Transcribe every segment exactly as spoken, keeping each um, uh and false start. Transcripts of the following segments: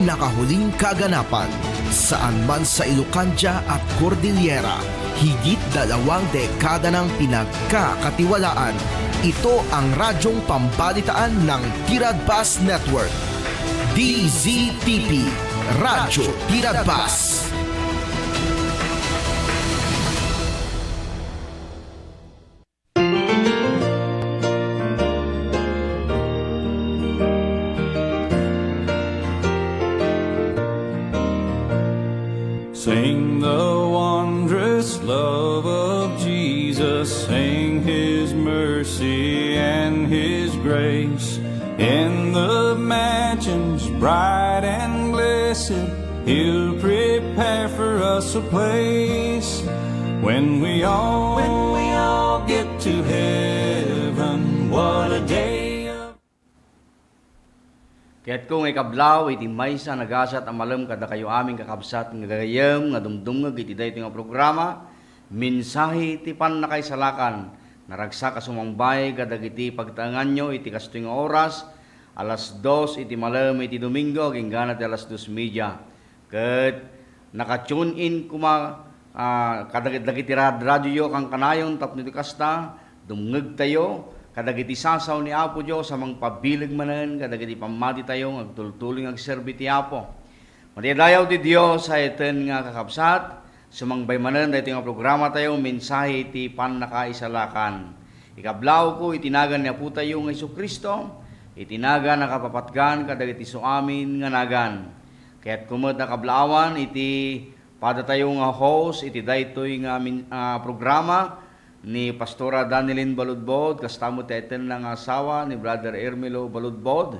Nakahuling kaganapan, saan man sa Ilocandia at Cordillera, higit dalawang dekada nang pinagkakatiwalaan. Ito ang radyong pambalitaan ng Tiradbas Network. D Z T P, Radyo Tiradbas. Sing the wondrous love of Jesus, sing his mercy and his grace. In the mansions bright and blessed, he'll prepare for us a place. When we all, when we all get to heaven, what a day of Kayatko nga ikablaw iti maysa a nagasat a malem kadakayo amin, kakabsat nga gagayyem nga dumdumngeg iti daytoy nga programa, Mensahe ti Pannakaisalakan. Naragsak a sumangbaay kadagiti pagtaenganyo iti kastoy nga oras, alas dos iti malem iti Domingo, agingga ti alas dos media. Ket naka-tune in koma, ah, kadag-, dagiti rad-, radioyo a kankanayon tapno iti kasta, dumngegtayo kadagiti sasaw ni Apo Dios a mangpabileg manen kadagiti pammatitayo nga agtultuloy nga agserbi ti Apo. Madaydayaw ti Dios, a iten nga kakabsat, sumangbay manen daytoy nga programatayo, Mensahe ti Pannakaisalakan. Ikablawko iti nagan ni Apotayo nga Jesu-Cristo, iti nagan a kapapatgan kadagiti isuamin nga nagan. Kayatko met a kablaawan iti padatayo nga host iti daytoy nga min-, ah, programa, ni Pastora Danilyn Baludbod, kasta met ti aitenna nga asawa ni Brother Ermelo Baludbod.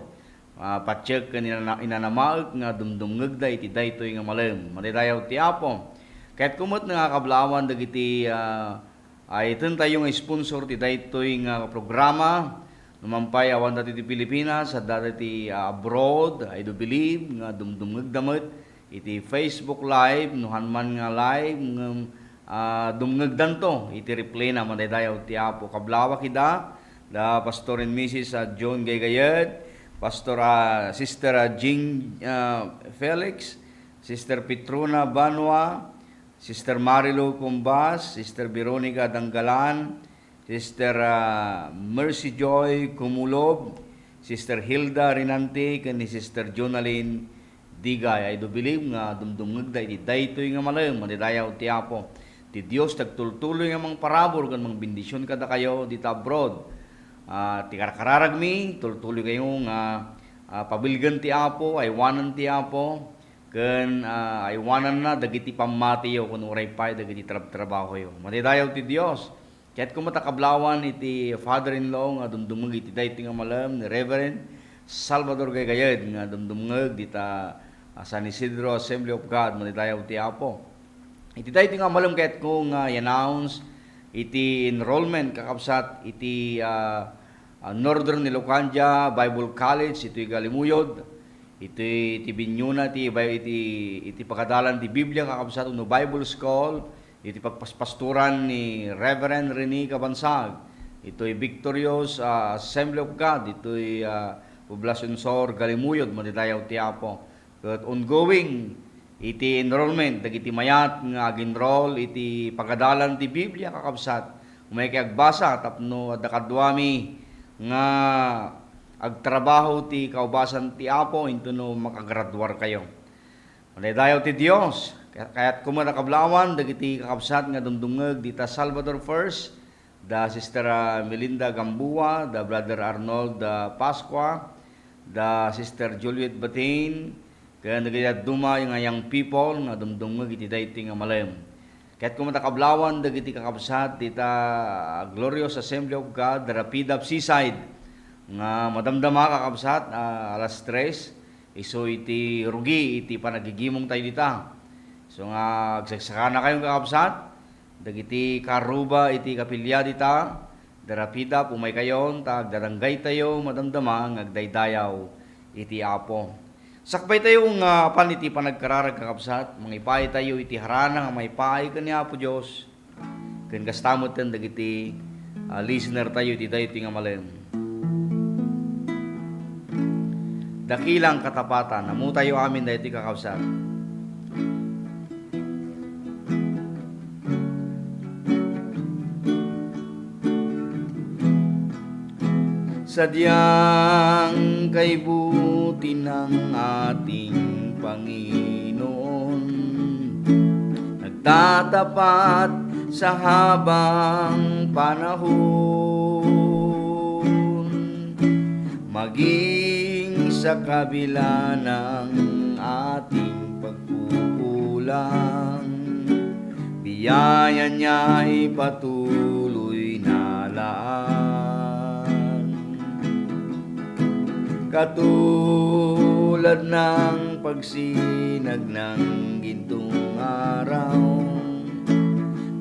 Ah, patiek ken inana-, inanamaek nga dumdumngegda iti daytoy nga malem. Madaydayaw ti Apo. Kayatko met nga kablaawan dagiti, ah, a itentayo nga sponsor ti daytoy nga programa. No man pay awan dati ti Pilipinas, adda dati, ah, abroad, I do believe nga dumdumngegda met iti Facebook Live, no han man nga live, ngem, ah, dumngegdanto iti replayna. Madaydayaw ti Apo. Kablawak ida, da Pastor and Missus, ah, John Gaygayed, Pastor, ah, Sister, ah, Jing, ah, Felix, Sister Petrona Banua, Sister Marilu Cumbas, Sister Veronica Danggalan, Sister, ah, Mercy Joy Cumulob, Sister Hilda Rinante, ken ni Sister Jonalyn Digay. I do believe nga dumdumngegda iti daytoy nga malem. Madaydayaw ti Apo. Ti Dios ti agtultuloy nga mangparabur ken mangbendision kadakayo dita abroad. Ah, ti karkararagmi, tultuloykayo nga, ah, pabilgen ti Apo, aywanen ti Apo, ken, ah, aywananna dagiti pammatiyo ken uray pay dagiti trab-, trabahoyo. Madaydayaw ti Dios. Kayatko met a kablaawan iti father-in-law nga dumdumngeg iti daytoy nga malem, ni Reverend Salvador Gaygayed nga dumdumngeg dita, ah, San Isidro Assembly of God. Madaydayaw ti Apo. Iti daytoy nga malem, kayatko nga i-announce iti enrollment, kakabsat, iti, ah, ah, Northern Ilocandia Bible College, iti Galimuyod. Iti, iti binyona, iti, iti, iti pagadalan ti Biblia, kakabsat, wenno Bible School, iti pagpaspastoran ni Reverend Rene Cabansag, itoy Victorious, ah, Assembly of God, itoy, ah, Poblacion Sur, Galimuyod, madaydayaw ti Apo. Ket ongoing iti enrollment dagiti mayat nga ag-enroll iti pagadalan ti Biblia, kakabsat. Umaykayo agbasa tapno adda kaduami nga agtrabaho ti kaubasan ti Apo intono makagraduarkayo. Madaydayaw ti Dios. Kay-, kayatko met a kablaawan dagiti kakabsat nga dumdumngeg dita Salvador First, da Sister, ah, Melinda Gamboa, da Brother Arnold, ah, Pascua, da Sister Juliet Batin, ken dagiti dadduma nga young people nga dumdumngeg iti daytoy nga malem. Kayatko met a kablaawan dagiti kakabsat dita Glorious Assembly of God, Rapida of Seaside, nga madamdama, kakabsat, ah, alas tres, isu iti rugi iti panagigimongtayo dita. Isu nga agsagsakanakayon, kakabsat, dagiti karuba iti kapilya dita, da Rapida, umaykayon, ta agdadanggaytayo madamdama nga agdaydayaw iti Apo. Sakbaytayo nga apan iti panagkararag, kakabsat, mangipaytayo iti harana nga maipaay ken ni Apo Dios, ken kasta metten dagiti, ah, listener tayo iti daytoy nga malem. Dakilang katapatan. Ammotayo amin daytoy, kakabsat. Sadyang kaibuti ng ating Panginoon, nagtatapat sa habang panahon. Maging sa kabila ng ating pagkukulang, biyaya niya'y patuloy na laan. Katulad ng pagsinag ng gintong araw,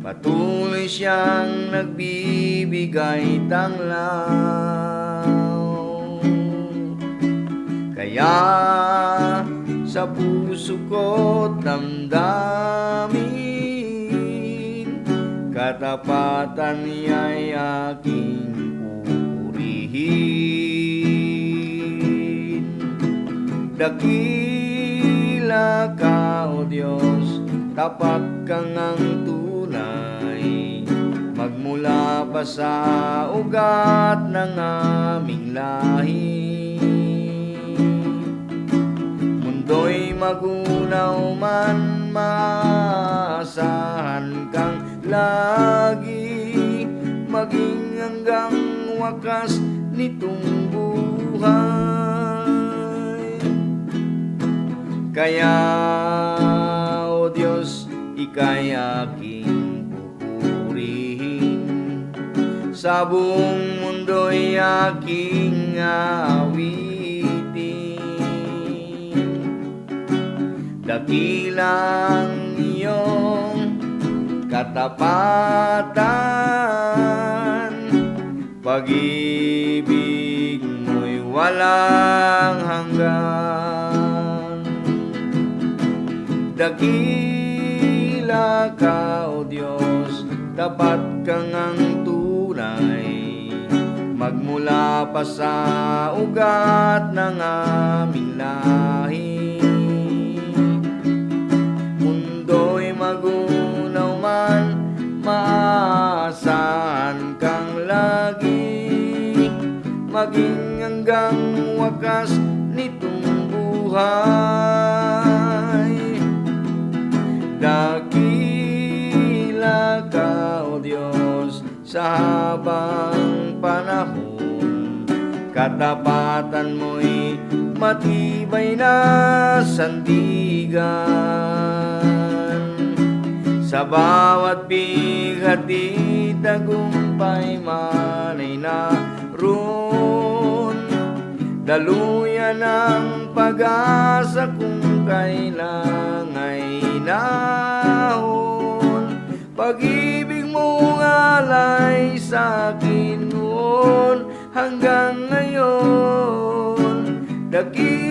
patuloy siyang nagbibigay tanglaw. Kaya sa puso ko't damdamin, katapatan niya'y aking pupurihin. Dakila ka, O Dios, tapat ka ngang tunay, magmula pa sa ugat ng aming lahi. Mundo'y magunaw man, maasahan kang lagi, maging hanggang wakas nitong buhay. Kaya, O Dios, ika'y aking pupurihin, sa buong mundo'y aking aawitin. Dakilang iyong katapatan, pag-ibig mo'y walang hanggan. Dakila ka, O Dios, tapat ka ngang tunay, magmula pa sa ugat ng aming lahi. Mundo'y magunaw man, maasahan kang lagi, maging hanggang wakas nitong buhay. Dakila ka, O Dios, sa habang panahon, katapatan mo'y matibay na sandigan. Sa bawat bighati, tagumpay man ay naroon. Daluyan ang pag-asa kung kailangan ay nahon. Pag-ibig mo ngalay sa akin noon hanggang ngayon, dakila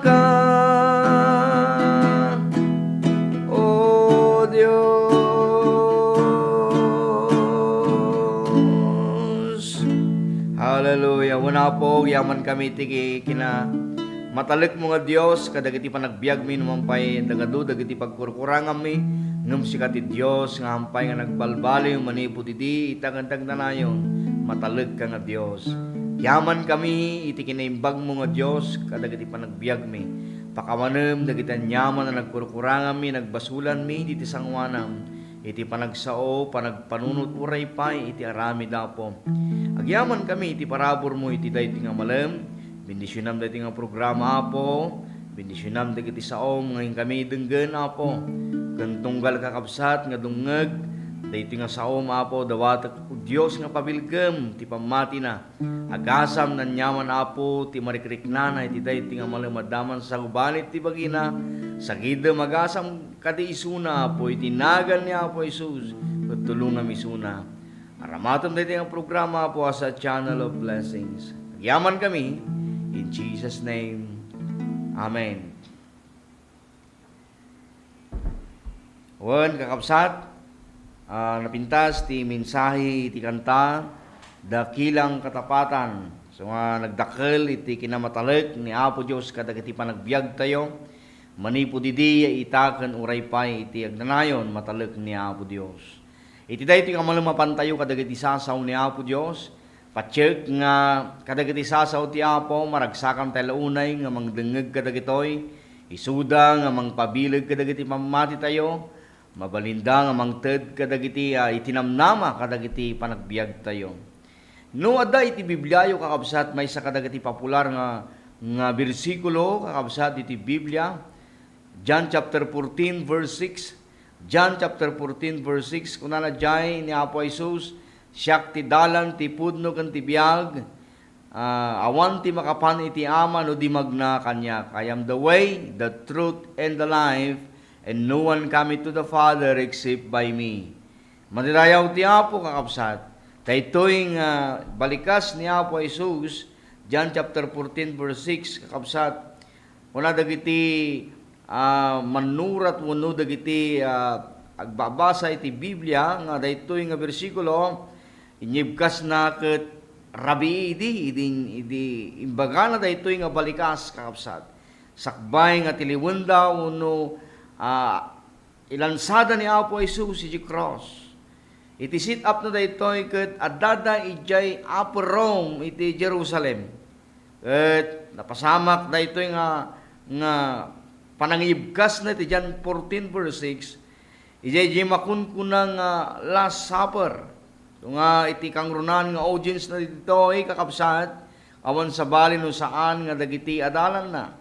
ka, O Dios. Hallelujah. Una, Apo, yaman kami ti ki-, kina-, matalekmo nga Dios, kadagiti panagbiagmi no man pay dagadu dagiti pagkurkuranganmi, ngem sika ti Dios nga hampay nga nagbalbaliw manipud idi ita ken ti agnanayon. Matalek ka nga Dios. Yaman kami iti kinaimbagmo nga Dios kadagiti panagbiagmi. Pakamanem dagiti aniaman a nagkurkuranganmi, nagbasolanmi iti sangoanam. Iti panagsao, panagpanunot, uray pay iti aramid, Apo. Agyaman kami iti paraburmo iti daytoy nga malem. Bendisionam daytoy nga programa, Apo. Bendisionam dagiti saom nga inkami denggen, Apo. Ken tunggal kakabsat nga dungngeg daytoy nga saom, Apo, dawatek, O Dios, nga pabilgem ti pammatina. Agasam naniaman, Apo, ti marikriknana iti daytoy nga malem a daman sangubalit ti bagina. Sagidem, agasam kadi isuna, Apo, iti nagan ni Apo Jesus, ket tulongam isuna. Aramatem daytoy nga programa, Apo, as a channel of blessings. Agyaman kami, in Jesus' name. Amen. Wen, kakabsat, ah, napintas ti mensahe iti kanta, Dakilang Katapatan. So nga nagdakkel iti kinamatalek ni Apo Dios kadagiti panagbiagtayo, manipud idi ita ken uray pay iti agnanayon matalek ni Apo Dios. Iti daytoy nga malumapantayo kadagiti sasaw ni Apo Dios, patiek nga kadagiti sasaw ti Apo, maragsakantayo la unay nga mangdengngeg kadagitoy, isuda nga mangpabileg kadagiti pammatitayo, mabalinda nga mangted kadagiti, ah, iti namnama kadagiti panagbiagtayo. No adda iti Bibliayo, kakabsat, maysa kadagiti popular nga, nga bersikulo, kakabsat, iti Biblia, John chapter fourteen, verse six. John chapter fourteen, verse six, kunana jay ni Apo Jesus, "Siak ti dalan, ti pudno, ken ti biag. Ah, awan ti makapan iti Ama no di magna kaniak. I am the way, the truth, and the life, and no one cometh to the Father except by me." Madidayaw ti Apo, kakabsat. Daytoy nga balikas ni Apo Jesus, John chapter fourteen, verse six, kakabsat. Kuna dagiti, ah, mannurat wenno dagiti, ah, agbabasa iti Biblia nga daytoy nga bersikulo, inyibkasna ket rabii idi, idi, idi imbagana daytoy nga balikas, kakabsat. Sakbay nga tiliwenda wenno, ah, ilansada ni Apo Jesus iti cross. Iti sit-apna daytoy ket addada idiay upper room iti Jerusalem. Ket napasamak daytoy nga, nga panangibkasna iti John fourteen verse six, idiay, idiay makunkuna nga Last Supper. So nga iti kangrunaan nga audience na ditoy, kakabsat, awan sabali no saan nga dagiti adalanna.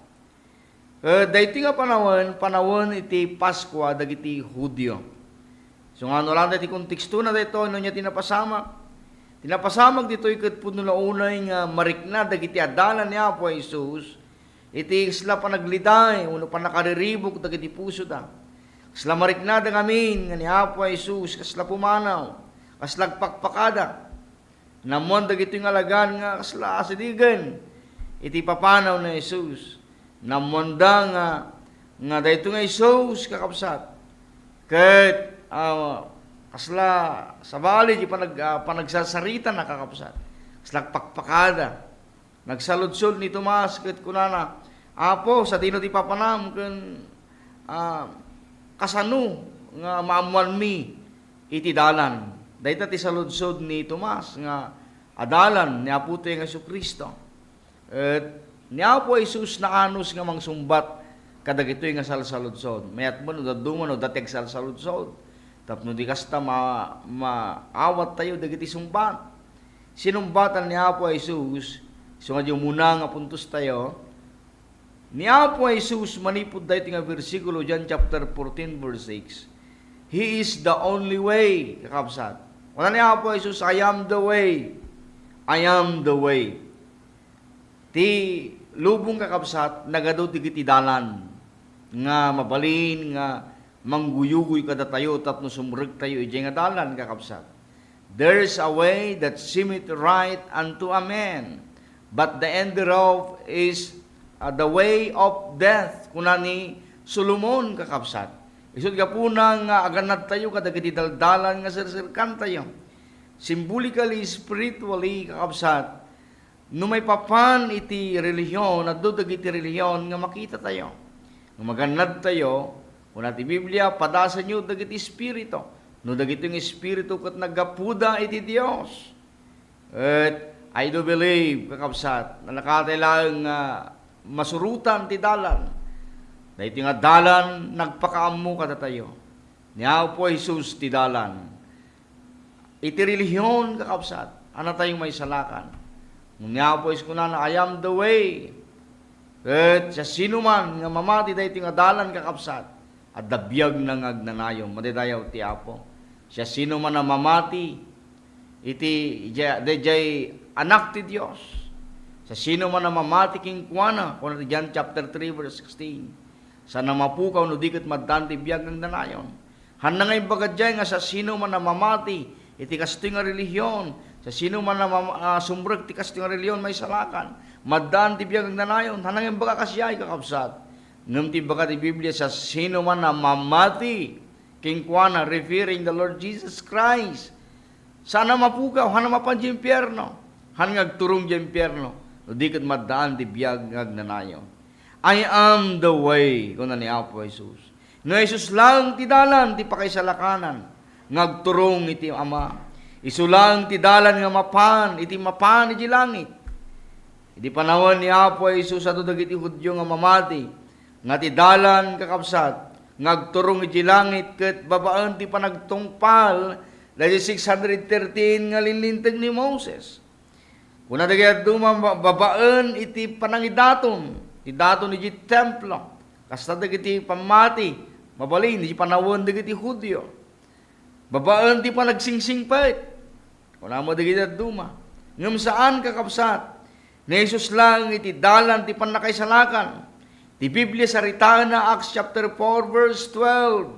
Eh, daytoy nga panawen, panawen iti Paskua dagiti Judio. So nga, no, alanna ti kontekstona daytoy, no, ania ti napasamak? Ti napasamak ditoy ket pudno la unay nga marikna dagiti adalan ni Apo Jesus iti kasla panagliday wenno pannakariribuk dagiti pusoda. Kasla mariknada ngamin nga ni Apo Jesus kasla pumanaw, kasla agpakpakada. Naammoan dagitoy nga alagad nga kasla asidegen iti papanaw ni Jesus. Naammoanda nga, nga daytoy nga Jesus, kakabsat, ket, ah, kasla sabali ti panag-, ah, panagsarsarita na, kakabsat. Kasla agpakpakada. Nagsaludsod ni Tomas ket kunana, "Apo, sadino ti papanam ken, ah, kasano nga maammoanmi iti dalan?" Dayta ti saludsod ni Tomas nga adalan ni Apotayo nga Jesu-Cristo. Et ni Apo Jesus naanus nga mangsungbat kadagitoy nga salsaludsod. Mayat met no dadduma no adda ti agsalsaludsod. Tapno di kasta ma-, maawattayo dagiti sungbat. Sinumbatan ni Apo Jesus, isu nga di umuna nga puntostayo, ni Apo Jesus manipud daytoy nga bersikulo, John chapter fourteen, verse six, "He is the only way," kakabsat. Kuna ni Apo Jesus, "I am the way. I am the way." Ti lubong, kakabsat, nagadu dagiti dalan nga mabalin nga mangguyugoy kadatayo tapno sumrektayo idiay nga dalan, kakabsat. "There is a way that seemeth right unto a man, but the end thereof is, uh, the way of death," kuna ni Solomon, kakabsat. Isut' gapuna nga agannadtayo kadagiti daldalan nga serserkantayo. Symbolically, spiritually, kakabsat, no maipapan iti relihiyon, adda dagiti relihiyon nga makitatayo. Nga magannadtayo, kuna ti Biblia, "Padasenyo dagiti espiritu, no dagitoy nga espiritu ket naggapuda iti Dios." Et I do believe, kakabsat, nga nakatay laeng nga masurotan ti dalan. Daytoy nga dalan nagpakaammo kadatayo. Ni Apo Jesus ti dalan. Iti relihiyon, kakabsat, adda tayo maisalakan. Ni Apo Jesus kunana, "I am the way." Ket siasinoman nga mamati daytoy nga dalan, kakabsat, adda biagna nga agnanayon. Madidayaw ti Apo. Siasinoman a mamati iti, ija-, dayjay Anak ti Dios. Siasinoman a mamati kenkuana, kuna ti John chapter three, verse sixteen. Saan a mapukaw no di ket maddaan ti biag nga agnanayon. Hanna nga imbaga diay nga siasinoman a mamati iti kastoy nga relihiyon, siasinoman a mam-, a sumrek ti kastoy nga relihiyon, maisalakan. Maddaan ti biag nga agnanayon. Hanna nga imbaga kasiay, kakabsat. Ngem ti imbaga ti Biblia, siasinoman a mamati kenkuana, referring the Lord Jesus Christ, saan a mapukaw, hanna mapan idiay impierno. Haan nga agturong idiay impierno, no di ket maddaan ti biag nga agnanayon. "I am the way," kuna ni Apo Jesus. No Jesus laeng ti dalan ti pakaisalakanan nga agturong iti Ama. Isu laeng ti dalan nga mapan iti mapan iti langit. Idi panawen ni Apo Jesus, adu dagiti Judio nga mamati nga ti dalan, kakabsat, nga agturong iti langit ket babaen ti panagtungpal dagiti six hundred thirteen nga linlinteg ni Moses. Kuna dagiti dadduma, ba-, babaen iti panangidaton, ti daton iti templo, kasta dagiti pammati, mabalin, iti panawen dagiti Judio. Babaen ti panagsingsingpet. Kuna met dagiti dadduma. Ngem saan, kakabsat. Ni Jesus laeng iti dalan ti pannakaisalakan. Ti Biblia saritaenna, Acts chapter four, verse twelve.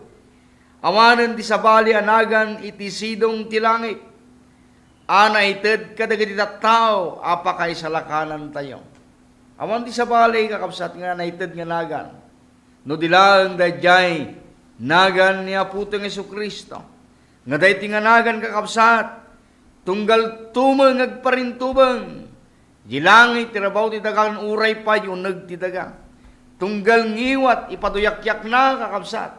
Awanen ti sabali a nagan iti sidong ti langit a naited kadagiti tattao a pakaisalakanantayo. Awan ti sabali, kakabsat, nga naited nga nagan. No di laeng daydiay nagan ni Apotayo nga Jesu-Cristo, nga daytoy nga nagan, kakabsat, tunggal tumeng agparintubeng. Di langit ti rabaw ti daga, uray pay uneg ti daga. Tunggal ngiwat, ipaduyakyakna, kakabsat.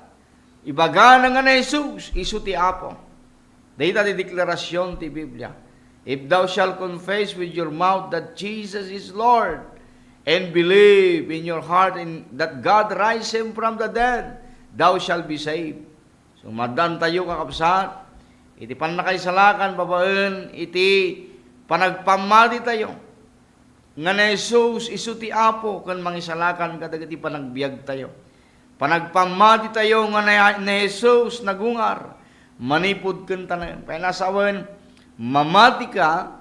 Ibagana nga ni Jesus, isu ti Apo. Dayta ti deklarasyon ti Biblia. "If thou shalt confess with your mouth that Jesus is Lord, and believe in your heart in, that God raised him from the dead, thou shalt be saved." So, maddaantayo, kakabsat, iti pannakaisalakan babaen iti panagpammatitayo nga ni Jesus isu ti Apo ken Mangisalakan kadagiti panagbiagtayo. Panagpammatitayo nga ni, ni Jesus nagungar manipud ken tanem. Kayatna a sawen, mamatika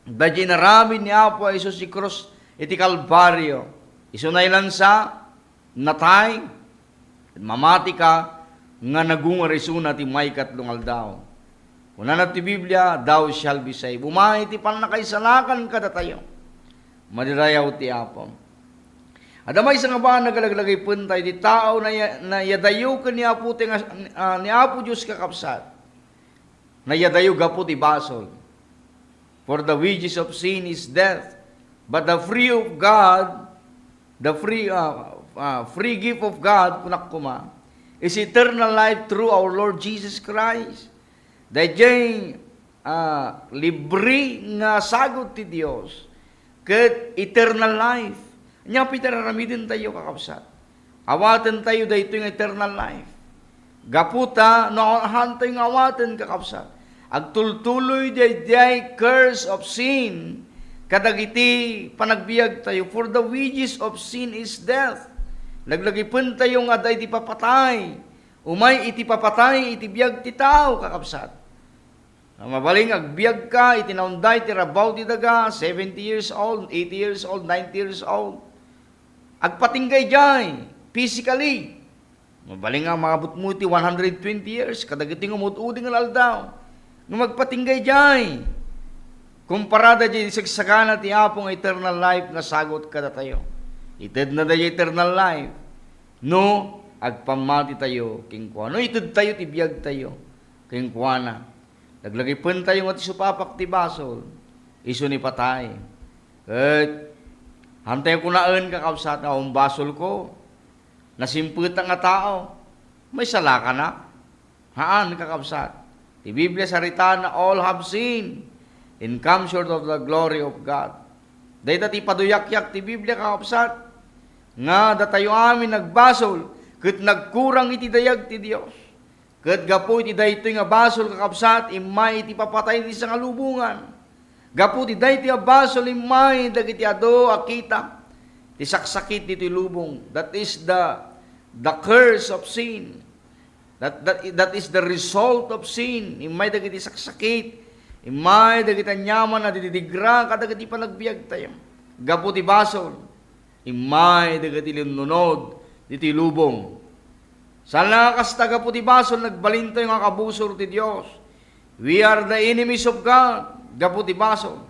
daydi inaramid ni Apo Jesus iti krus iti Kalbario. Isu nailansa, natay, ket mamatika nga nagungar isuna ti maikatlo nga aldaw. Kunana ti Biblia, "Thou shalt be saved." Umay ti pannakaisalakan kadatayo. Madirayaw ti Apo. Adda maysa nga banag a laglagipentayo, ti tao naya-, nayadayo ken ni Apo ti nga, ah, ni Apo Dios, kakabsat. Nayadayo gapu ti basol. "For the wages of sin is death, but the free of God, the free, uh, uh, free gift of God," kunak koma, "is eternal life through our Lord Jesus Christ." Daydiay, ah, libre nga sagut ti Dios ket eternal life. Ania pay ti aramidentayo, kakabsat? Awatentayo daytoy nga eternal life. Gapu ta, no haantayo nga awaten, kakabsat, agtultuloy daydiay curse of sin kadagiti panagbiagtayo. "For the wages of sin is death." Laglagipentayo nga adda iti papatay. Umay iti papatay iti biag ti tao, kakabsat. Mabalin nga agbiagka iti naunday ti rabaw ti daga, seventy years old, eighty years old, ninety years old. Agpatingga idiay, physically. Mabalin nga maabutmo iti one hundred twenty years, kadagiti nga umud-udi nga aldaw. Nga magpatingga idiay. Kumparada idiay sagsagana ti Apo nga eternal life nga sagut kadatayo. Itedna daydiay eternal life no agpammatitayo kenkuana. No itedtayo ti biagtayo kenkuana. Laglagipentayo nga ti supapak ti basol, isu ni patay. Ket haantayo kunaen, kakabsat, nga awan basolko. Nasimpetak nga tao. Maisalakanak? Haan, kakabsat. Ti Biblia saritaenna, "All have sinned and come short of the glory of God." Dayta ti paduyakyak ti Biblia, kakabsat, nga datayo amin nagbasol ket nagkurang iti dayag ti Dios. Ket gapu iti daytoy nga basol, kakabsat, immay iti papatay iti sangalubongan. Gapu iti daytoy a basol, immay dagiti adu a kita ti saksakit ditoy lubong. That is the, the curse of sin. That, that, that is the result of sin. Immay dagiti saksakit, immay dagiti aniaman a dididigra kadagiti panagbiagtayo. Gapu ti basol, immay dagiti linnunod ditoy lubong. Saan la nga kasta, gapu ti basol, nagbalintayo nga kabusor ti Dios. We are the enemies of God, gapu ti basol.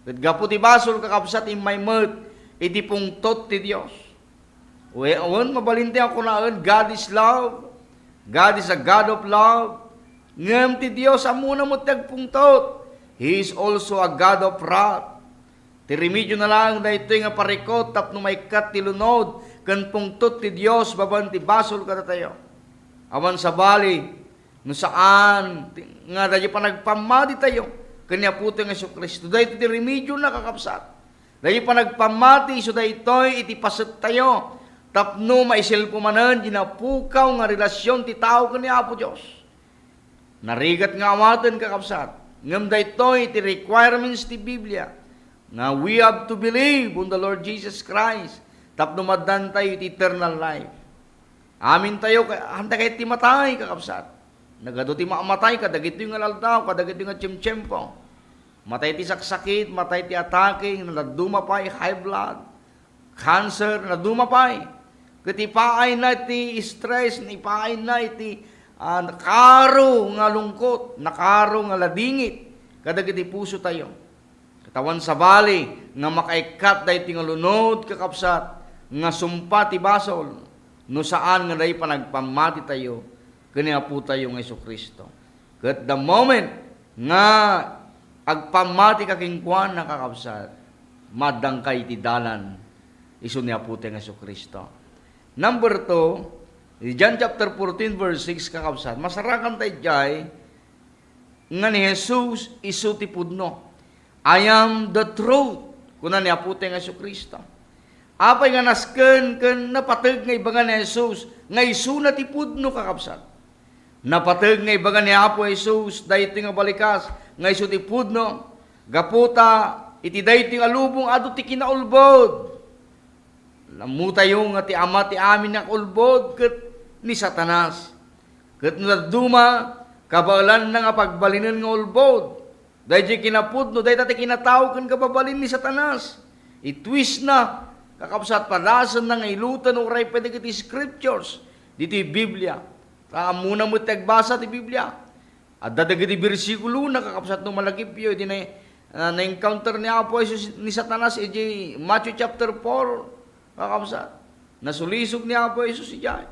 Ket gapu ti basol, kakabsat, immay met iti pungtot ti Dios. We-, wen, mabalintayo a kunaen, "God is love. God is a God of love." Ngem ti Dios, ammona met ti agpungtot. He is also a God of wrath. Ti remedyo na laeng daytoy nga parikut tapno maikkat ti lunod ken pungtot ti Dios babaen ti basol kadatayo. Awan sabali, no saan ti, nga daydi panagpammatitayo ken ni Apotayo nga Jesu-Cristo. Daytoy ti remedyona, kakabsat. Daydi panagpammati, isu daytoy iti pasettayo tapno maisilpo manen ti napukaw nga relasyon ti tao ken ni Apo Dios. Narigat nga awaten, kakabsat, ngem daytoy ti requirements ti Biblia, nga we have to believe on the Lord Jesus Christ tapno maaddantayo iti eternal life. Amintayo, kay, hanta kay ti matay, kakabsat. Nagadu ti mamatay kadagitoy nga aldaw, kadagitoy nga tiemtiempo. Matay ti saksakit, matay ti atake, naduma pay, high blood, cancer, naduma pay. Ket ipaayna iti stress, ipaayna iti, ah, nakaro nga lungkot, nakaro nga ladingit kadagiti pusotayo. Ket awan sabali nga makaikkat daytoy nga lunod, kakabsat, nga sumpa ti basol, no saan nga daydi panagpammatitayo ken ni Apotayo nga Jesu-Cristo. Ket the moment nga agpammatika kenkuana, kakabsat, maaddangka iti dalan isu ni Apotayo nga Jesu-Cristo. Number two, John chapter fourteen, verse six, kakabsat, masarakanta idiay nga ni Jesus isu ti pudno. "I am the truth," kuna ni Apotayo nga Jesu-Cristo. Apay nga nasken ken napateg nga ibaga ni Jesus nga isuna ti pudno, kakabsat? Napateg nga ibaga ni Apo Jesus daytoy nga balikas nga isu ti pudno, gapu ta iti daytoy nga lubong adu ti kinaulbod. Ammotayo nga ti ama ti amin nga ulbod ket ni Satanas. Ket no dadduma, kabaelanna nga pagbalinen nga ulbod. Daydiay kinapudno, dayta ti kinatao ken kababalin ni Satanas. Itwistna, kakabsat, padasenna nga ilutan uray pay dagiti scriptures ditoy Biblia. Ta ammona met ti agbasa ti Biblia. Adda dagiti bersikulona, kakabsat, no malagipyo, idi na, ah, na-encounter ni Apo Jesus ni Satanas idiay Matthew chapter four, kakabsat. Nasulisog ni Apo Jesus idiay.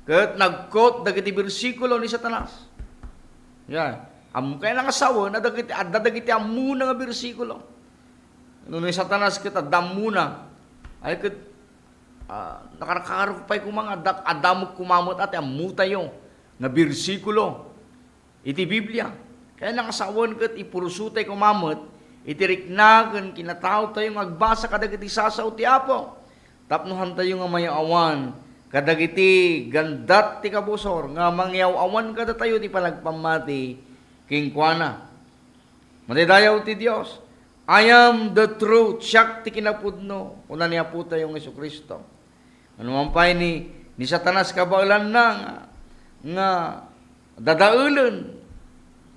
Ket nagkot dagiti bersikulo ni Satanas. Yan. Am-, kayatna nga sawen, adda dagiti, adda dagiti ammona nga bersikulo. No ni Satanas ket adda ammona, ay ket, ah, nakarkaro pay koma nga adda, adda met koma met a ti ammotayo nga bersikulo iti Biblia. Kayatna nga sawen ket ipursuta koma met iti rikna ken kinataotayo nga agbasa kadagiti sasao ti Apo, tapno hantayo nga mayaw-awan kadagiti gandat ti kabusor nga mangyaw-awan kadatayo ti panagpammati kenkuana. Madaydayaw ti Dios. "I am the truth," siak ti kinapudno, kuna ni Apotayo nga Jesu-Cristo. Ano man pay ni, ni Satanas, kabaelanna nga, nga dadaelen,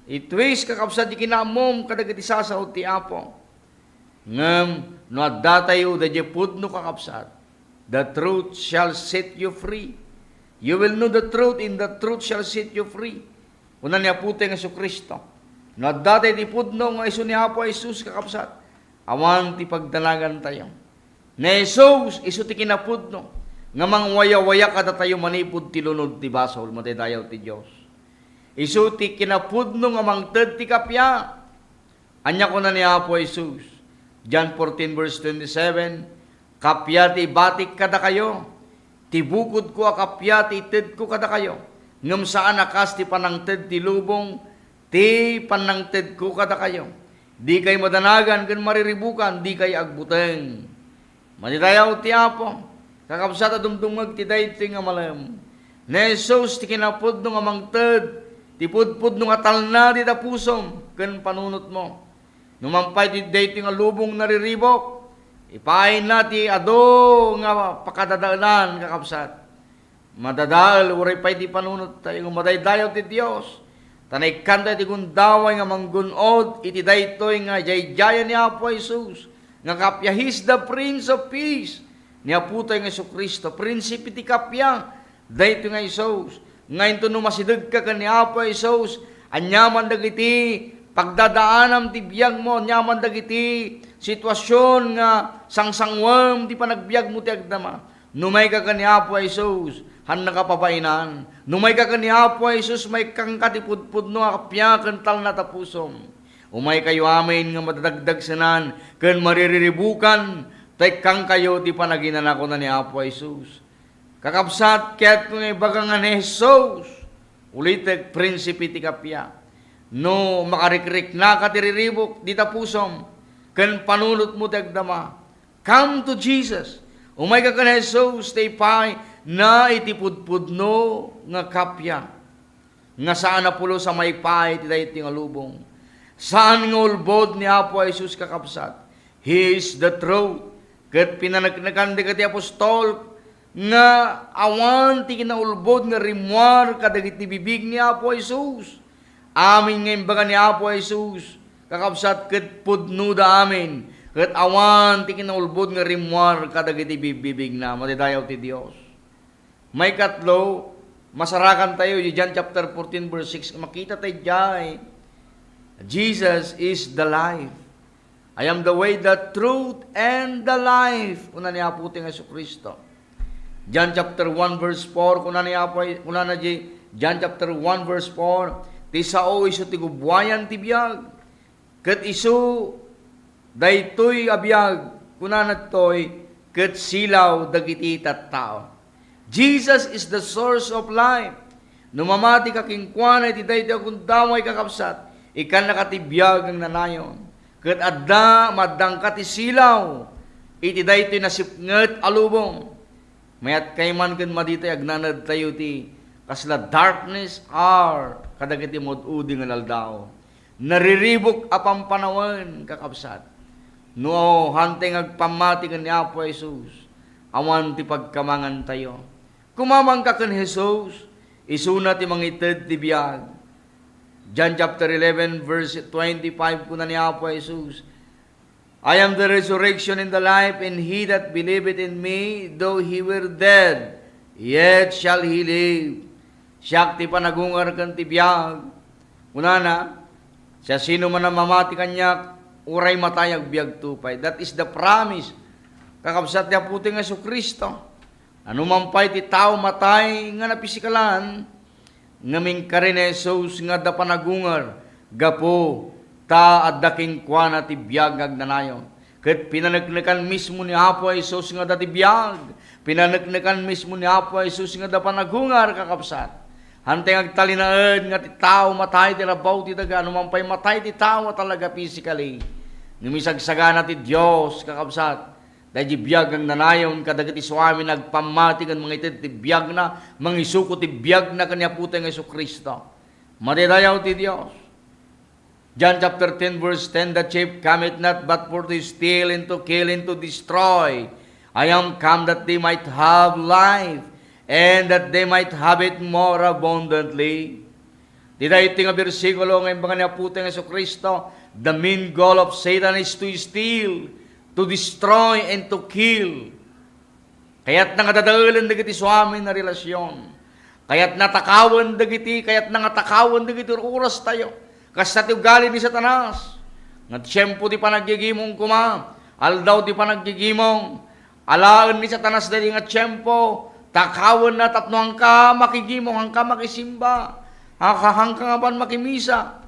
itwis, kakabsat, ti kinaammom kadagiti sasao ti Apo. Ngem no addatayo daydiay pudno, kakabsat, "The truth shall set you free. You will know the truth, and the truth shall set you free." Kuna ni Apotayo nga Jesu-Cristo, no adda tayo ti pudno nga isu ni Apo Jesus, kakabsat, awan ti pagdanagantayo. Ni Jesus, isu ti kinapudno nga mangwayawaya kadatayo manipud ti lunod ti basol, madaydayaw ti Dios. Isu ti kinapudno nga mangted ti kappia. Ania kuna ni Apo Jesus? John fourteen verse twenty-seven, "Kappia ti ibatik kadakayo. Ti bukodko a kappia ti itedko kadakayo. Ngem saan a kas ti panangted ti lubong ti panangtedko kadakayo. Dikay madanagan ken mariribukan, dikay agbuteng." Madaydayaw ti Apo, kakabsat a dumdumngeg ti daytoy nga malem. Ni Jesus ti kinapudno nga mangted ti pudpudno nga talna ti tapusom ken panunotmo. No man pay ti daytoy nga lubong nariribuk, ipaayna ti adu nga pakadadaelan, kakabsat. Madadael uray pay ti panunottayo, madaydayaw ti Dios. Ta naikkantayo ti gundaway nga manggun-od iti daytoy nga jaydayag ni Apo Jesus nga kappia. He is the Prince of Peace. Ni Apotayo nga Jesu-Cristo, Prinsipe ti kappia. Daytoy nga Jesus, nga inton no masidegka ken ni Apo Jesus, aniaman dagiti pagdadaanam ti biagmo, aniaman dagiti situasion nga sangsanguem ti panagbiagmo ti agdama. Numayka ken ni Apo Jesus, haannaka pabainan. Numayka ken ni Apo Jesus, maikkanka ti pudpudno a kappia ken talna tapusom. Umaykayo amin nga madadagdagsenan ken maririribukan, ta ikkankayo ti panaginana, kuna ni Apo Jesus. Kakabsat, ket no ibaga nga ni Jesus, ulitek, prinsipe ti kappia. No makarikriknaka ti riribuk, dita pusom, ken panunotmo ti agdama, come to Jesus. Umayka ken Jesus, ta ipayna iti pudpudno nga kappia. Nga saan a pulos a maipaay ti daytoy nga lubong. Saan nga ulbod ni Apo Jesus, kakabsat. He is the truth. Ket pinaneknekan dagiti apostol nga awan ti kinaulbod nga rimmuar kadagiti bibig ni Apo Jesus. Amin nga imbaga ni Apo Jesus, kakabsat, ket pudnoda amin, ket awan ti kinaulbod nga rimmuar kadagiti bibibigna. Madidayaw ti Dios. Maikatlo, masarakan tayo, di John chapter fourteen, verse six. Makita tayo diay, "Jesus is the life. I am the way, the truth, and the life," kuna ni Apo ti Jesu-Cristo. John chapter one, verse four, kuna ni Apo, kunana di John chapter one, verse four, "Ti sao isu ti gubuayan ti biag." Ket isu daytoy a biag, kunana ditoy, ket silaw dagiti tattao. Jesus is the source of life. No mamati ka kenkuana iti daytoy a gundaway, kakabsat, ikkannaka ti biag nga agnanayon. Ket adda, maaddangka ti silaw iti daytoy nasipnget a lubong. Mayat kayman ken maditay agnanadtayo ti kasla darkness hour kadagiti mud-udi nga aldaw. Nariribuk a pampanawen, kakabsat. No hantay nga agpammati ken ni Apo Jesus, awan ti pagkamangantayo. Kumamangka ken Jesus, isuna ti mangited ti biag. John chapter eleven, verse twenty-five, kuna ni Apo Jesus, "I am the resurrection and the life, and he that believeth in me, though he were dead, yet shall he live." Siak ti panagungar ken ti biag. Kunana, "Siasinoman a mamati kaniak, uray matay, agbiagto pay." That is the promise, kakabsat, ti Apotayo nga Jesu-Cristo. Anuman pay ti tao matay nga napisikalan, ngem inkari ni Jesus nga adda panagungar gapu ta adda kenkuana ti biag nga agnanayon. Ket pinaneknekan mismo ni Apo Jesus nga adda ti biag. Pinaneknekan mismo ni Apo Jesus nga adda panagungar, kakabsat. Hantay nga agtalinaed nga ti tao matay ti rabaw ti daga, anuman pay matay ti tao a talaga physically. Ngem isagsagana ti Dios, kakabsat, daydi biag nga agnanayon kadagiti suami nga agpammati ken mangited ti biagna, mangisuko ti biagna ken ni Apotayo nga Jesu-Cristo. Madidayaw ti Dios. John chapter ten, verse ten, "The thief cometh not but for to steal and to kill and to destroy. I am come that they might have life, and that they might have it more abundantly." Ti daytoy nga bersikulo nga imbaga ni Apotayo nga Jesu-Cristo, the main goal of Satan is to steal, to destroy, and to kill. Kayatna nga dadaelen dagiti suami nga relasyon. Kayatna takawen dagiti, kayatna nga takawen dagiti orastayo. Kasta ti ugali ni Satanas. Nga tiempo ti panaggigimong koma, aldaw ti panaggigimong. Alaen ni Satanas daydi nga tiempo, takawenna tapno hangka makigimong, hangka makisimba, hangka, hangka nga apan makimisa.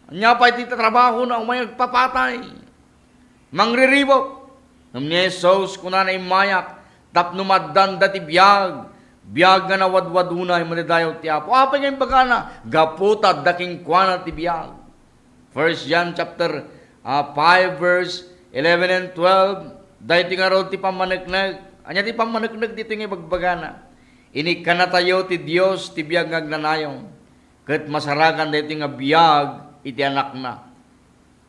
Ania pay ti tatrabahona? Umay agpapatay. Mangriribuk. Ngem ni Jesus, kunana, "Immayak tapno maaddanda ti biag, biag nga nawadwadunay." Madidayaw ti Apo. Apay nga imbagana? Gapu ta adda kenkuana ti biag. First John chapter, ah, five, verse eleven and twelve, daytoy ngarud ti pammaneknek. Ania ti pammaneknek ditoy nga ibagbagana? Inikkannatayo ti Dios ti biag nga agnanayon, ket masarakan daytoy nga biag iti Anakna.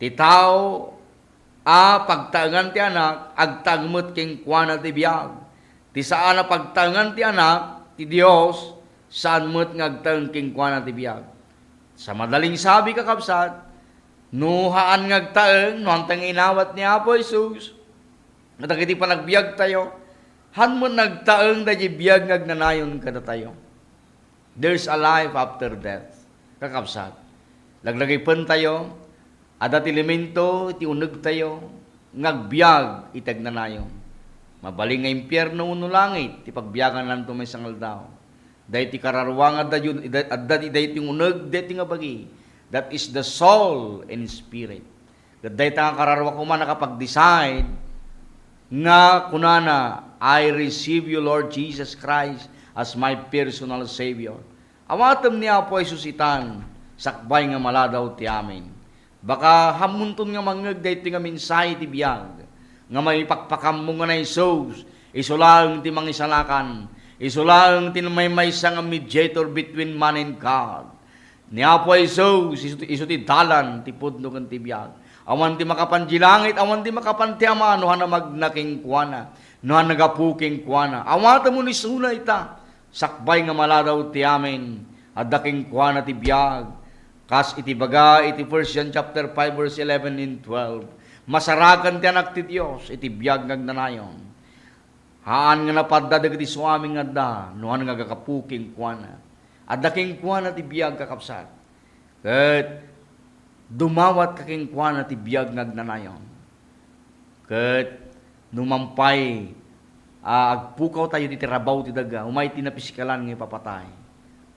Ti tao a pagtaengan ti Anak, agtaeng met kenkuana ti biag. Ti saan a pagtaengan ti Anak, ti Dios, saan met nga agtaeng kenkuana ti biag. Sa madaling sabi, kakabsat, no haan nga agtaeng, no hantay nga inawat ni Apo Jesus, dagiti panagbiagtayo, haan met nga agtaeng daydi biag nga agnanayon kadatayo. There's a life after death. Kakabsat, laglagipentayo, adda ti elemento iti unegtayo nga agbiag iti agnanayon. Mabalin nga impierno wenno langit ti pagbiagananto maysa nga aldaw. Daytoy kararua nga adda, adda ti daytoy nga uneg, daytoy nga bagi. That is the soul and spirit. Ket dayta nga kararua koma nakapag-decide nga kunana, "I receive you, Lord Jesus Christ, as my personal Savior." Awatem ni Apo Jesus itan, sakbay nga maladaw ti amin. Baka hammonton nga mangngeg daytoy nga mensahe ti biag, nga maipakpakammo nga ni Jesus, isu laeng ti mangisalakan, isu laeng ti maymaysa nga mediator between man and God. Ni Apo Jesus, isu, isu ti dalan, ti pudno ken ti biag. Awan ti makapan di langit, awan ti makapan ti Ama, no haan a magna kenkuana, no haan a gapu kenkuana. Awatem no isuna ita, sakbay nga maladaw ti amin, adda kenkuana ti biag. Kas iti baga iti First John chapter five, verse eleven and twelve, masarakan ti Anak ti Dios iti biag nga agnanayon. Haan nga napadda dagiti suami nga adda, no haan nga aggapu kenkuana. Adda kenkuana ti biag, kakabsat. Ket dumawatka kenkuana ti biag nga agnanayon. Ket no man pay, ah, agpukawtayo iti rabaw ti daga, umay ti napisikalan nga ipapatay.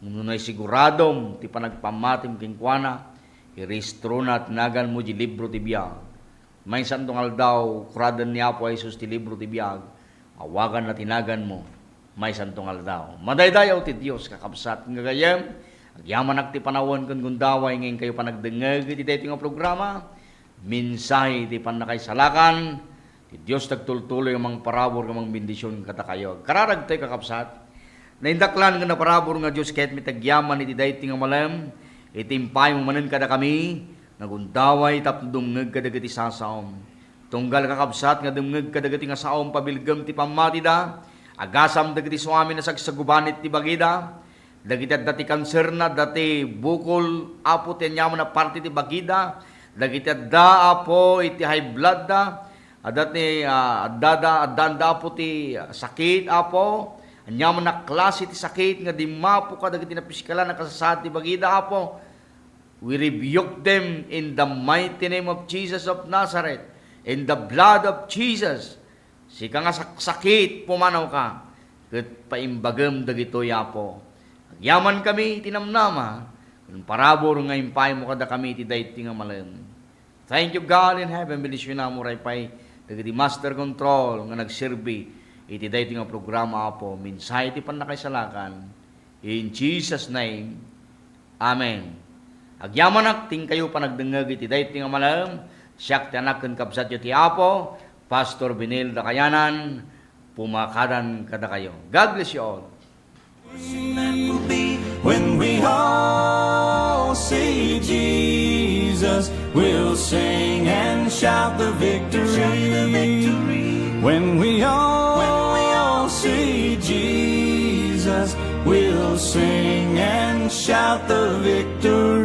Ngem no naisiguradom ti panagpammatim kenkuana, irehistrona ti naganmo iti libro ti biag. Maysa nga aldaw, kuraden ni Apo Jesus ti libro ti biag, awaganna ti naganmo maysa nga aldaw. Madaydayaw ti Dios, kakabsat nga gagayyem. Agyamanak ti panawen ken gundaway nga inkayo panagdengngeg iti daytoy nga programa, Mensahe ti Pannakaisalakan. Ti Dios ti agtultuloy nga mangparabur nga mangbendision kadakayo. Kararagtayo, kakabsat. Naindaklan nga naparabur nga Dios ket mitagyaman iti daytoy nga malem, iti impaaymo manen kadakami, nga gundaway tapno dumngeg kadagiti sasaom. Tunggal, kakabsat, nga dumngeg kadagiti nga saom, pabilgem ti pammatida, agasam dagiti suami nga sagsagubanit ti bagida, dagiti adda ti kanserna, adda ti bukol, Apo, ti aniaman a parte ti bagida, dagiti adda, Apo, iti high blood da, adda ti, ah, adda da, adda, adda, Apo, ti sakit, Apo, aniaman a klase ti sakit nga dimmapo kadagiti napisikalan a kasasaad ti bagida, Apo. We rebuke them in the mighty name of Jesus of Nazareth, in the blood of Jesus. Sika nga saksakit, pumanawka, ket paimbagem dagitoy, Apo. Agyamankami iti namnama, ken parabur nga impaaymo kadakami iti daytoy nga malem. Thank you, God in heaven. Bendisionam uray pay dagiti master control nga nagserbi iti daytoy nga programa, Apo. Mensahe ti Pannakaisalakan. In Jesus' name, amen. Agyamanak ti inkayo panagdengngeg iti daytoy nga malem. Siak ti anak ken kabsatyo ti Apo, Pastor Benel Dakayanan, pumakadan kadakayo. God bless you all. When we all say Jesus, we'll sing and shout the victory. When we all say Jesus, we'll sing and shout the victory.